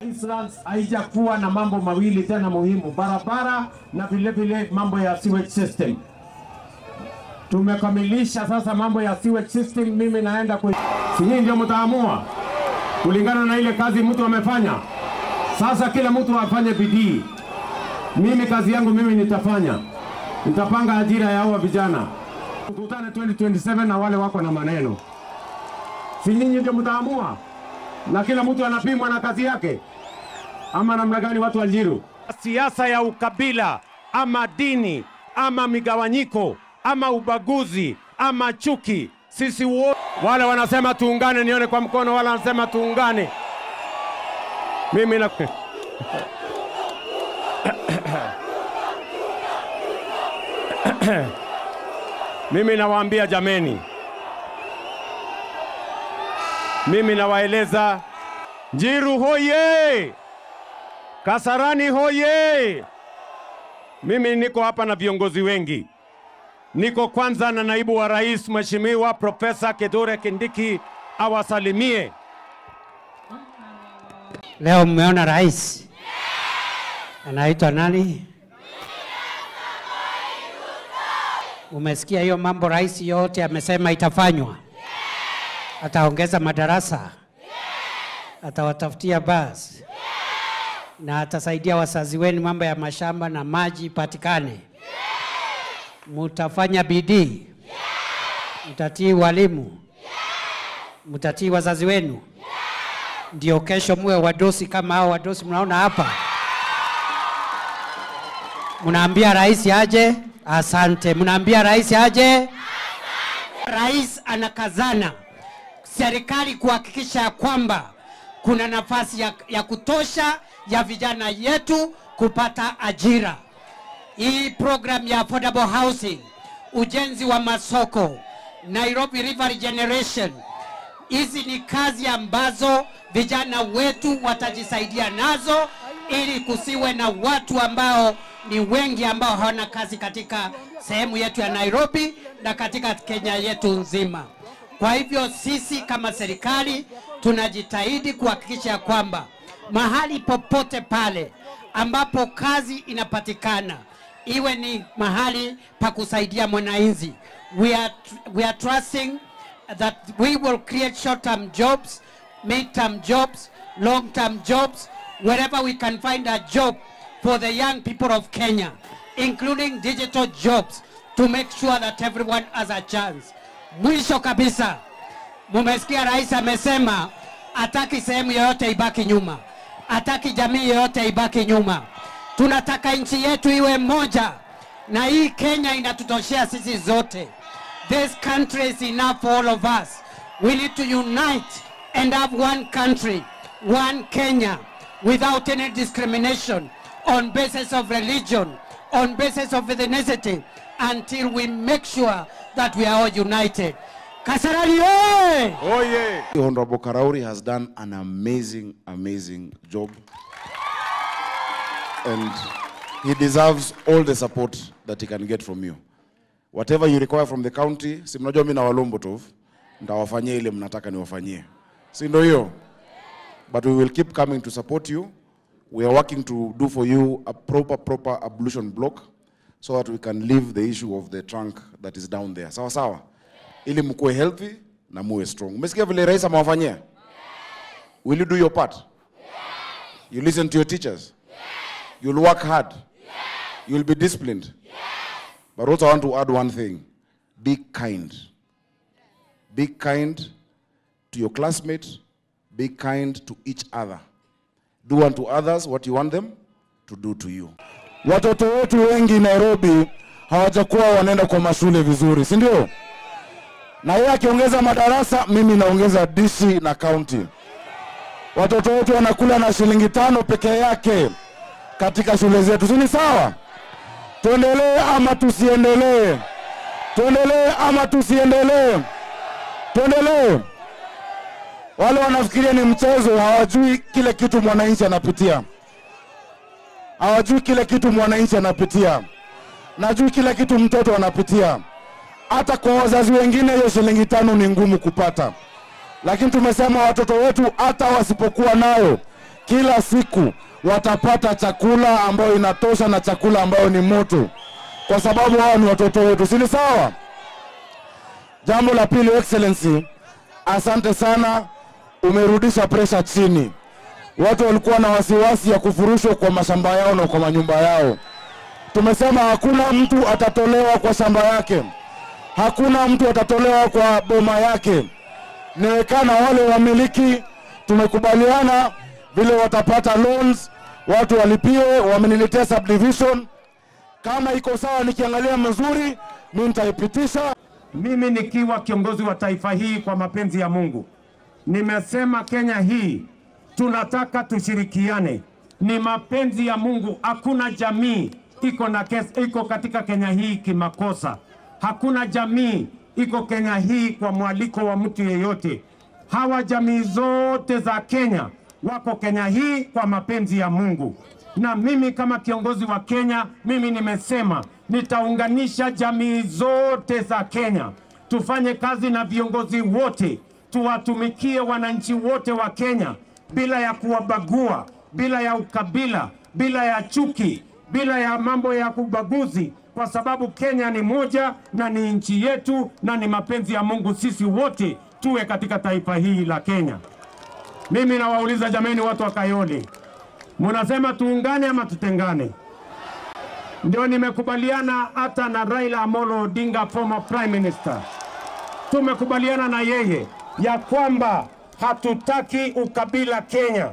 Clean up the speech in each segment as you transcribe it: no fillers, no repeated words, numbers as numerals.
Eastlands haijakuwa na mambo mawili tena muhimu, barabara na vile vile mambo ya sewage system. Tumekamilisha sasa mambo ya sewage system, mimi naenda kwa nyinyi ndio mtaamua kulingana na ile kazi mtu amefanya. Sasa kila mtu afanye bidii. Mimi kazi yangu mimi nitafanya. Nitapanga ajira ya hawa vijana. Tukutane 2027 na wale wako na maneno. Si nyinyi ndio mtaamua? Na kila mtu anapimwa na kazi yake. Ama namna gani watu wa Njiru? Siasa ya ukabila ama dini ama migawanyiko ama ubaguzi ama chuki, sisi wote wale wanasema tuungane, nione kwa mkono wale wanasema tuungane. Mimi na mimi nawaambia jameni, mimi nawaeleza, Njiru hoye, Kasarani hoye. Mimi niko hapa na viongozi wengi. Niko kwanza na naibu wa rais Mheshimiwa Profesa Kithure Kindiki awasalimie. Leo mmeona rais anaitwa nani? Umesikia hiyo mambo rais yote amesema itafanywa. Ataongeza madarasa, atawatafutia basi, na atasaidia wazazi wenu mambo ya mashamba na maji patikane. Mutafanya bidii, mtatii walimu, mtatii wazazi wenu, ndio kesho muwe wadosi kama hao wadosi mnaona hapa. Mnaambia rais aje, asante. Mnaambia rais aje, asante. Rais anakazana serikali kuhakikisha kwamba kuna nafasi ya kutosha ya vijana yetu kupata ajira. Hii program ya affordable housing, ujenzi wa masoko, Nairobi River Regeneration, hizi ni kazi ambazo vijana wetu watajisaidia nazo ili kusiwe na watu ambao ni wengi ambao hawana kazi katika sehemu yetu ya Nairobi na katika Kenya yetu nzima. Kwa hivyo sisi kama serikali tunajitahidi kuhakikisha kwamba mahali popote pale ambapo kazi inapatikana iwe ni mahali pa kusaidia mwananchi. We are trusting that we will create short-term jobs, mid-term jobs, long-term jobs, wherever we can find a job for the young people of Kenya, including digital jobs, to make sure that everyone has a chance. Mwisho kabisa, mumesikia rais amesema hataki sehemu yoyote ibaki nyuma, hataki jamii yoyote ibaki nyuma. Tunataka nchi yetu iwe moja, na hii Kenya inatutoshea sisi zote. This country is enough for all of us. We need to unite and have one country, one Kenya, without any discrimination on basis of religion, on basis of ethnicity, until we make sure that we are all united. Kasarani oye! Oye! Honorable Karauri has done an amazing, amazing job. And he deserves all the support that he can get from you. Whatever you require from the county, si mnajua mimi na Walombotov, nitawafanyia ile mnataka niwafanyie. Si ndio hiyo? But we will keep coming to support you. We are working to do for you a proper ablution block so that we can leave the issue of the trunk that is down there. Sawa sawa. Ili mkuwe healthy na muwe strong. Umesikia vile rais amewafanyia? Will you do your part? You listen to your teachers? You'll work hard? You'll be disciplined? But also I want to add one thing. Be kind. Be kind to your classmates. Be kind to each other. Do unto others what you want them to do to you. Watoto wetu wengi Nairobi hawajakuwa wanaenda kwa mashule vizuri, si ndio? Na yeye akiongeza madarasa, mimi naongeza DC na county. Watoto wetu wanakula na shilingi 5 peke yake katika shule zetu, si ni sawa? Tuendelee ama tusiendelee? Tuendelee ama tusiendelee? Tuendelee. Wale wanafikiria ni mchezo hawajui kile kitu mwananchi anapitia. Hawajui kile kitu mwananchi anapitia. Najui kile kitu mtoto anapitia. Hata kwa wazazi wengine hiyo shilingi 5 ni ngumu kupata. Lakini tumesema watoto wetu hata wasipokuwa nayo, Kila siku watapata chakula ambayo inatosha na chakula ambayo ni moto, kwa sababu hao ni watoto wetu, si ni sawa? Jambo la pili, Excellency, asante sana, umerudisha pressure chini. Watu walikuwa na wasiwasi ya kufurushwa kwa mashamba yao na kwa manyumba yao. Tumesema hakuna mtu atatolewa kwa shamba yake, hakuna mtu atatolewa kwa boma yake. Niwekana wale wamiliki, tumekubaliana vile watapata loans, watu walipiwe. Wameniletea subdivision, kama iko sawa, nikiangalia mzuri, mimi nitaipitisha. Mimi nikiwa kiongozi wa taifa hii kwa mapenzi ya Mungu, nimesema Kenya hii tunataka tushirikiane. Ni mapenzi ya Mungu, hakuna jamii iko katika Kenya hii kimakosa. Hakuna jamii iko Kenya hii kwa mwaliko wa mtu yeyote. Hawa jamii zote za Kenya wako Kenya hii kwa mapenzi ya Mungu. Na mimi kama kiongozi wa Kenya, mimi nimesema nitaunganisha jamii zote za Kenya. Tufanye kazi na viongozi wote, tuwatumikie wananchi wote wa Kenya bila ya kuwabagua, bila ya ukabila, bila ya chuki, bila ya mambo ya kubaguzi, kwa sababu Kenya ni moja na ni nchi yetu, na ni mapenzi ya Mungu sisi wote tuwe katika taifa hili la Kenya. Mimi nawauliza jameni, watu wa Kayole, mnasema tuungane ama tutengane? Ndio nimekubaliana hata na Raila Amolo Odinga, former Prime Minister. Tumekubaliana na yeye ya kwamba hatutaki ukabila Kenya,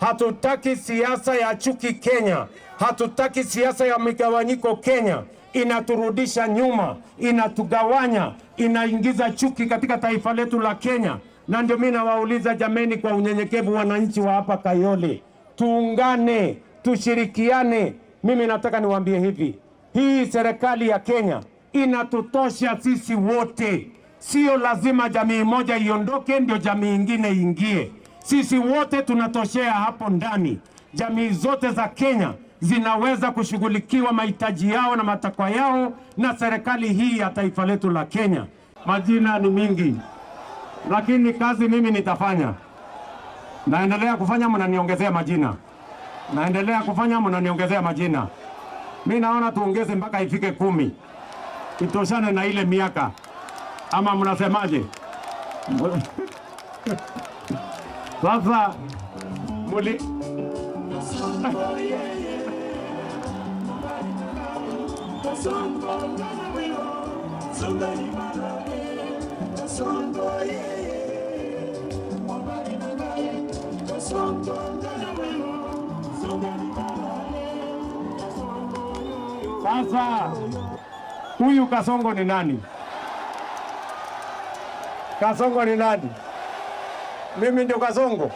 hatutaki siasa ya chuki Kenya, hatutaki siasa ya migawanyiko Kenya. Inaturudisha nyuma, inatugawanya, inaingiza chuki katika taifa letu la Kenya. Na ndio mimi nawauliza jameni, kwa unyenyekevu, wananchi wa hapa Kayole, tuungane, tushirikiane. Mimi nataka niwaambie hivi, hii serikali ya Kenya inatutosha sisi wote. Sio lazima jamii moja iondoke ndio jamii ingine ingie. Sisi wote tunatoshea hapo ndani. Jamii zote za Kenya zinaweza kushughulikiwa mahitaji yao na matakwa yao na serikali hii ya taifa letu la Kenya. Majina ni mingi, lakini kazi mimi nitafanya. Naendelea kufanya, mnaniongezea majina. Naendelea kufanya, mnaniongezea majina. Mimi naona tuongeze mpaka ifike 10. Itoshane na ile miaka. Ama mnasemaje? Sasa muli Sasa huyu Kasongo ni nani? Kasongo ni nani? Mimi ndio Kasongo.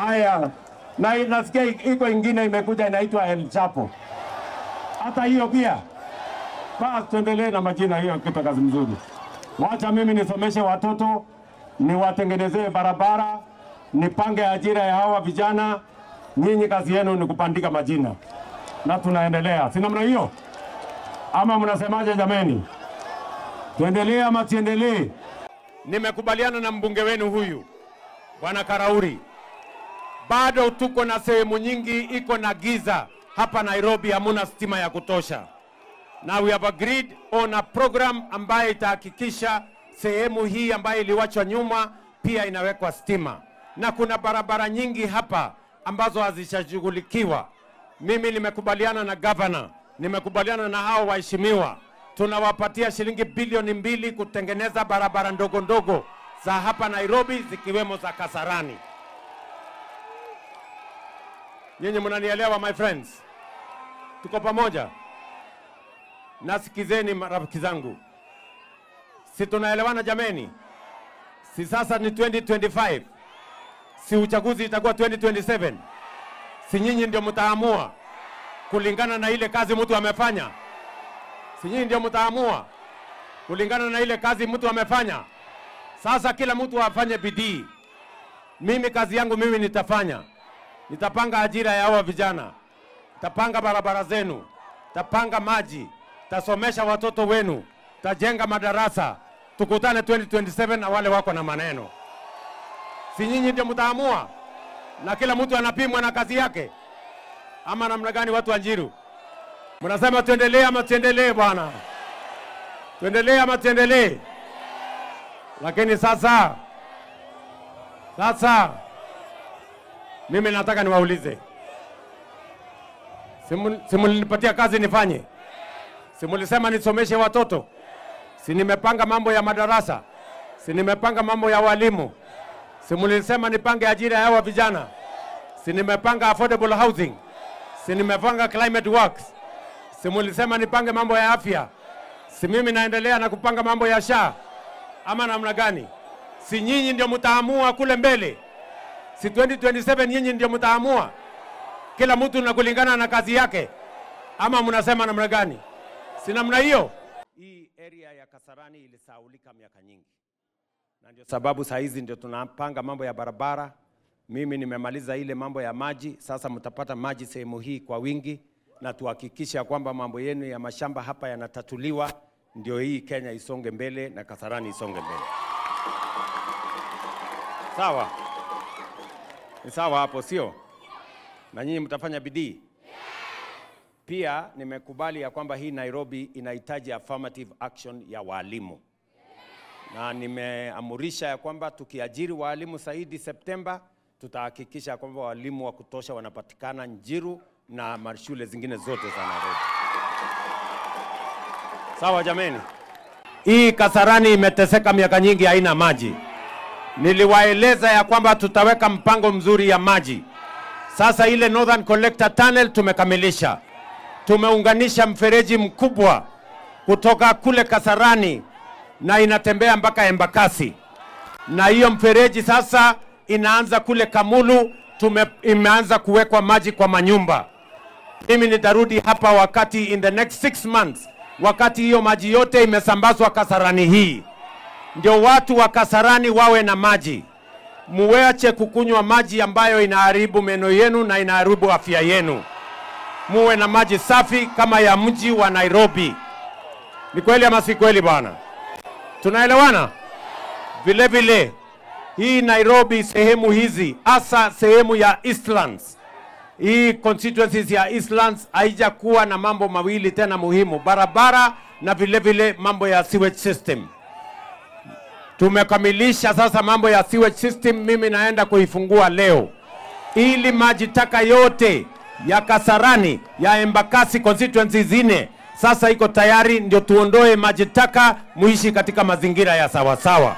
Aya, na nasikia iko ingine imekuja inaitwa El Chapo. Hata hiyo pia. Basi tuendelee na majina hiyo, kitu kazi mzuri. Wacha mimi nisomeshe watoto, niwatengenezee barabara, nipange ajira ya hawa vijana. Nyinyi kazi yenu ni kupandika majina. Na tunaendelea. Si namna hiyo? Ama mnasemaje jameni? Tuendelee ama tuendelee? Nimekubaliana na mbunge wenu huyu Bwana Karauri. Bado tuko na sehemu nyingi iko na giza hapa Nairobi, hamuna stima ya kutosha. Na we have agreed on a program ambayo itahakikisha sehemu hii ambayo iliwachwa nyuma pia inawekwa stima. Na kuna barabara nyingi hapa ambazo hazijashughulikiwa. Mimi nimekubaliana na governor, nimekubaliana na hao waheshimiwa. Tunawapatia shilingi bilioni 2 kutengeneza barabara ndogo ndogo za hapa Nairobi, zikiwemo za Kasarani. Nyinyi mnanielewa my friends? Tuko pamoja? Nasikizeni marafiki zangu. Si tunaelewana jameni? Si sasa ni 2025. Si uchaguzi itakuwa 2027. Si nyinyi ndio mtaamua kulingana na ile kazi mtu amefanya. Si nyinyi ndio mtaamua kulingana na ile kazi mtu amefanya. Sasa kila mtu afanye bidii. Mimi kazi yangu mimi nitafanya. Nitapanga ajira ya hawa vijana. Nitapanga barabara zenu. Nitapanga maji. Nitasomesha watoto wenu. Nitajenga madarasa. Tukutane 2027 na wale wako na maneno. Si nyinyi ndio mtaamua? Na kila mtu anapimwa na kazi yake. Ama namna gani watu wa Njiru? Mnasema tuendelee ama tuendelee bwana? Tuendelee ama tuendelee? Lakini sasa mimi nataka niwaulize. Simulinipatia kazi nifanye? Simulisema nisomeshe watoto? Si nimepanga mambo ya madarasa? Si nimepanga mambo ya walimu? Simulisema nipange ajira ya hawa vijana? Si nimepanga affordable housing? Si nimepanga climate works? Simulisema nipange mambo ya afya? Si mimi naendelea na kupanga mambo ya SHA? Ama namna gani? Si nyinyi ndio mtaamua kule mbele? Si 2027 nyinyi ndio mtaamua? Kila mtu na kulingana na kazi yake. Ama mnasema namna gani? Si namna hiyo? Hii area ya Kasarani ilisahaulika miaka nyingi. Na ndio sababu saa hizi ndio tunapanga mambo ya barabara. Mimi nimemaliza ile mambo ya maji. Sasa mtapata maji sehemu hii kwa wingi, na tuhakikisha kwamba mambo yenu ya mashamba hapa yanatatuliwa, ndio hii Kenya isonge mbele na Kasarani isonge mbele. Sawa? Ni sawa hapo, sio? Na nyinyi mtafanya bidii. Pia nimekubali ya kwamba hii Nairobi inahitaji affirmative action ya walimu. Na nimeamurisha ya kwamba tukiajiri walimu zaidi Septemba, tutahakikisha kwamba walimu wa kutosha wanapatikana Njiru na mashule zingine zote za Nairobi. Sawa jameni? Hii Kasarani imeteseka miaka nyingi, haina maji. Niliwaeleza ya kwamba tutaweka mpango mzuri ya maji. Sasa ile Northern Collector Tunnel tumekamilisha. Tumeunganisha mfereji mkubwa kutoka kule Kasarani na inatembea mpaka Embakasi. Na hiyo mfereji sasa inaanza kule Kamulu, imeanza kuwekwa maji kwa manyumba. Mimi nitarudi hapa wakati in the next 6 months, wakati hiyo maji yote imesambazwa Kasarani hii. Ndio watu wa Kasarani wawe na maji. Muache kukunywa maji ambayo inaharibu meno yenu na inaharibu afya yenu. Muwe na maji safi kama ya mji wa Nairobi. Ni kweli ama si kweli bwana? Tunaelewana? Vile vile hii Nairobi sehemu hizi, hasa sehemu ya Eastlands, hii constituencies ya Eastlands haijakuwa na mambo mawili tena muhimu, barabara na vile vile mambo ya sewage system. Tumekamilisha sasa mambo ya sewage system, mimi naenda kuifungua leo, ili maji taka yote ya Kasarani, ya Embakasi constituencies zine sasa iko tayari, ndio tuondoe maji taka, muishi katika mazingira ya sawasawa.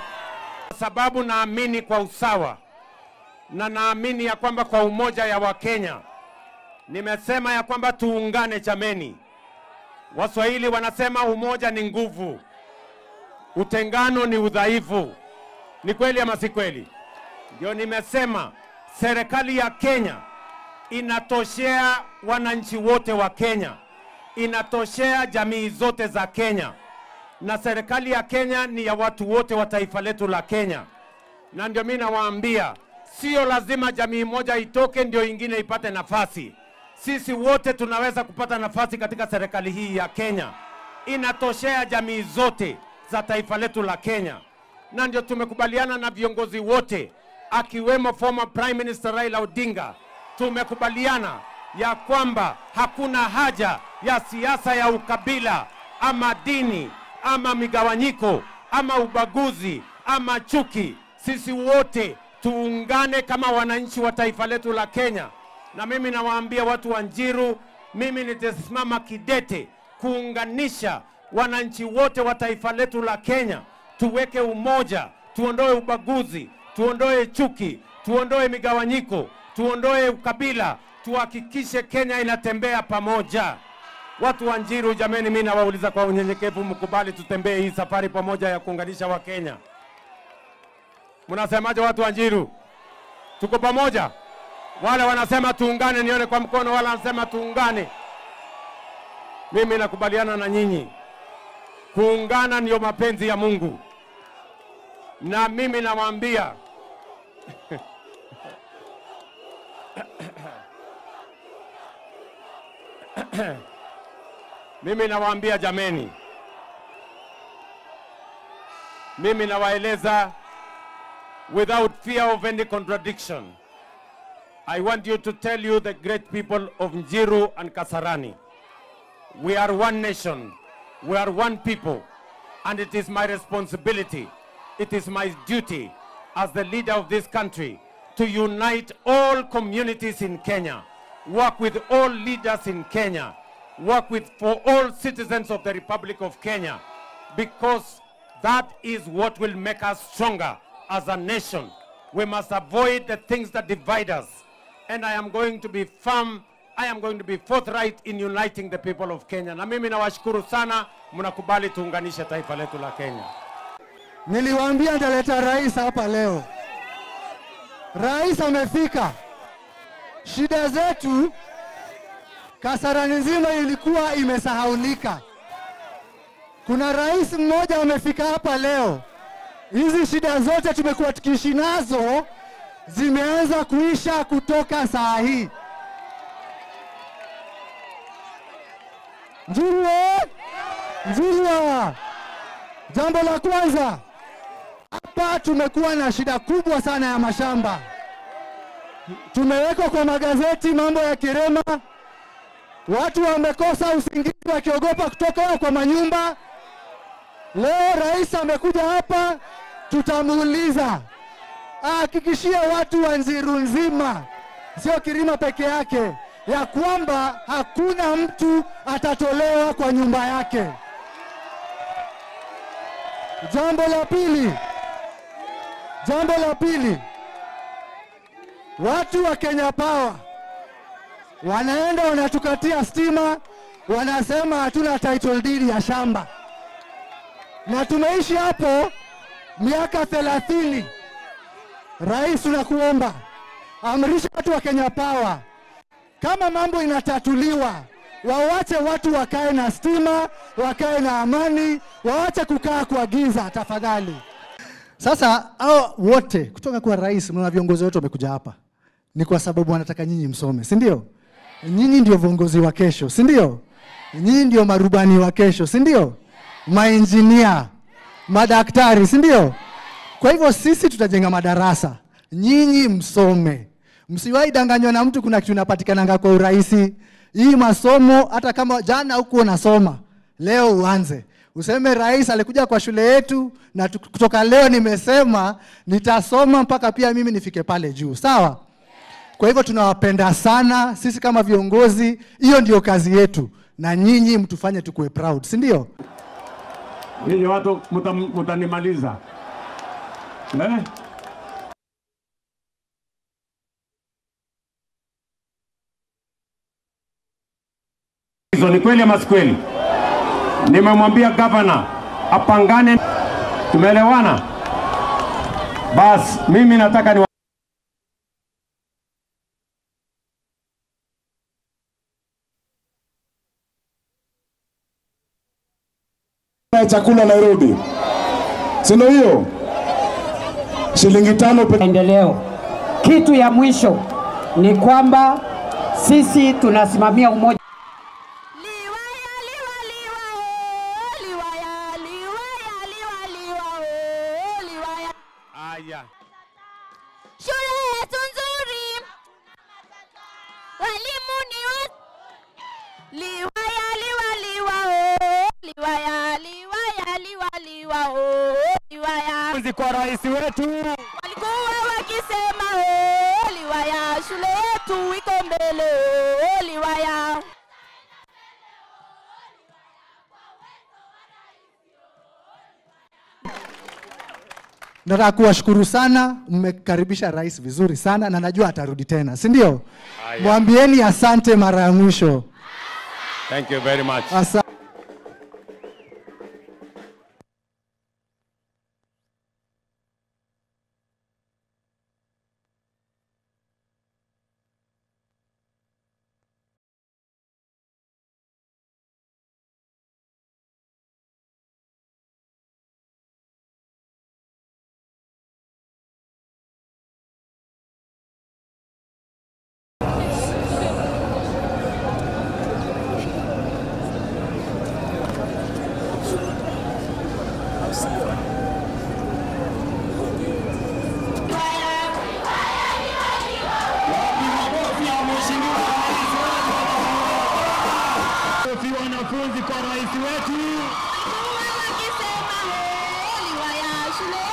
Sababu naamini kwa usawa na naamini ya kwamba kwa umoja ya Wakenya. Nimesema ya kwamba tuungane chameni. Waswahili wanasema umoja ni nguvu, utengano ni udhaifu. Ni kweli ama si kweli? Ndio nimesema serikali ya Kenya inatoshea wananchi wote wa Kenya, inatoshea jamii zote za Kenya. Na serikali ya Kenya ni ya watu wote wa taifa letu la Kenya. Na ndio mimi nawaambia, sio lazima jamii moja itoke ndio ingine ipate nafasi. Sisi wote tunaweza kupata nafasi katika serikali hii ya Kenya. Inatoshea jamii zote za taifa letu la Kenya. Na ndio tumekubaliana na viongozi wote, akiwemo former Prime Minister Raila Odinga. Tumekubaliana ya kwamba hakuna haja ya siasa ya ukabila ama dini ama migawanyiko ama ubaguzi ama chuki. Sisi wote tuungane kama wananchi wa taifa letu la Kenya. Na mimi nawaambia watu wa Njiru, mimi nitasimama kidete kuunganisha wananchi wote wa taifa letu la Kenya. Tuweke umoja, tuondoe ubaguzi, tuondoe chuki, tuondoe migawanyiko, tuondoe ukabila, tuhakikishe Kenya inatembea pamoja. Watu wa Njiru jameni, mimi nawauliza kwa unyenyekevu, mkubali tutembee hii safari pamoja ya kuunganisha wa Kenya. Mnasemaje watu wa Njiru? Tuko pamoja? Wale wanasema tuungane, nione kwa mkono. Wale wanasema tuungane. Mimi nakubaliana na nyinyi. Kuungana ndio mapenzi ya Mungu. Na mimi nawaambia mimi nawaambia jameni, mimi nawaeleza without fear of any contradiction, I want you to tell you the great people of Njiru and Kasarani, we are one nation, we are one people, and it is my responsibility, it is my duty as the leader of this country to unite all communities in Kenya, work with all leaders in Kenya, work with for all citizens of the Republic of Kenya, because that is what will make us stronger as a nation. We must avoid the things that divide us. And I am going to be firm, I am going to be forthright in uniting the people of Kenya. Na mimi nawashukuru sana, mnakubali tuunganishe taifa letu la Kenya. Niliwaambia nitaleta rais hapa leo. Rais amefika. Shida zetu Kasarani nzima ilikuwa imesahaulika. Kuna rais mmoja amefika hapa leo. Hizi shida zote tumekuwa tukiishi nazo zimeanza kuisha kutoka saa hii. Njiru! Njiru! Jambo la kwanza, hapa tumekuwa na shida kubwa sana ya mashamba. Tumewekwa kwa magazeti mambo ya Kirema. Watu wamekosa usingizi wakiogopa kutoka kwa manyumba. Leo rais amekuja hapa, tutamuuliza ahakikishie watu wa Njiru nzima, sio Kirima peke yake, ya kwamba hakuna mtu atatolewa kwa nyumba yake. Jambo la pili, watu wa Kenya Power wanaenda wanatukatia stima, wanasema hatuna title deed ya shamba. Na tumeishi hapo miaka 30. Rais, tunakuomba amrisha watu wa Kenya Power, kama mambo inatatuliwa, waache watu wakae na stima, wakae na amani, waache kukaa kwa giza tafadhali. Sasa hao wote kutoka kwa rais, mnaona viongozi wote wamekuja hapa ni kwa sababu wanataka nyinyi msome, si ndio? Nyinyi ndio viongozi wa kesho, si ndio? Nyinyi ndio marubani wa kesho, si ndio? Maengineer, madaktari, si ndio? Kwa hivyo sisi tutajenga madarasa, nyinyi msome. Msiwahi danganywa na mtu kuna kitu inapatikananga kwa urahisi. Hii masomo, hata kama jana huko unasoma, leo uanze. Useme rais alikuja kwa shule yetu na kutoka leo nimesema nitasoma mpaka pia mimi nifike pale juu. Sawa? Kwa hivyo tunawapenda sana sisi kama viongozi, hiyo ndio kazi yetu na nyinyi mtufanye tukue proud, si ndio? Nyinyi watu mtanimaliza. Eh? Hizo ni kweli ama si kweli? Nimemwambia governor apangane. Tumeelewana? Bas, mimi nataka ni chakula Nairobi. Si ndio hiyo? Shilingi 5 pekee. Endeleo. Kitu ya mwisho ni kwamba sisi tunasimamia umoja. Aya. Shule yetu nzuri, walimu ni liwaya liwa liwa oh, liwaya liwaya liwa liwa oh, liwaya. Kwa rais wetu walikuwa wakisema oh, liwaya shule yetu iko mbele oh, liwaya. Nataka kuwashukuru sana, mmekaribisha rais vizuri sana na najua atarudi tena, si ndio? Mwambieni asante mara ya mwisho. Thank you very much. Asante. wanafunzi kwa rais wetu. Walikuwa wakisema ho, Liwaya shule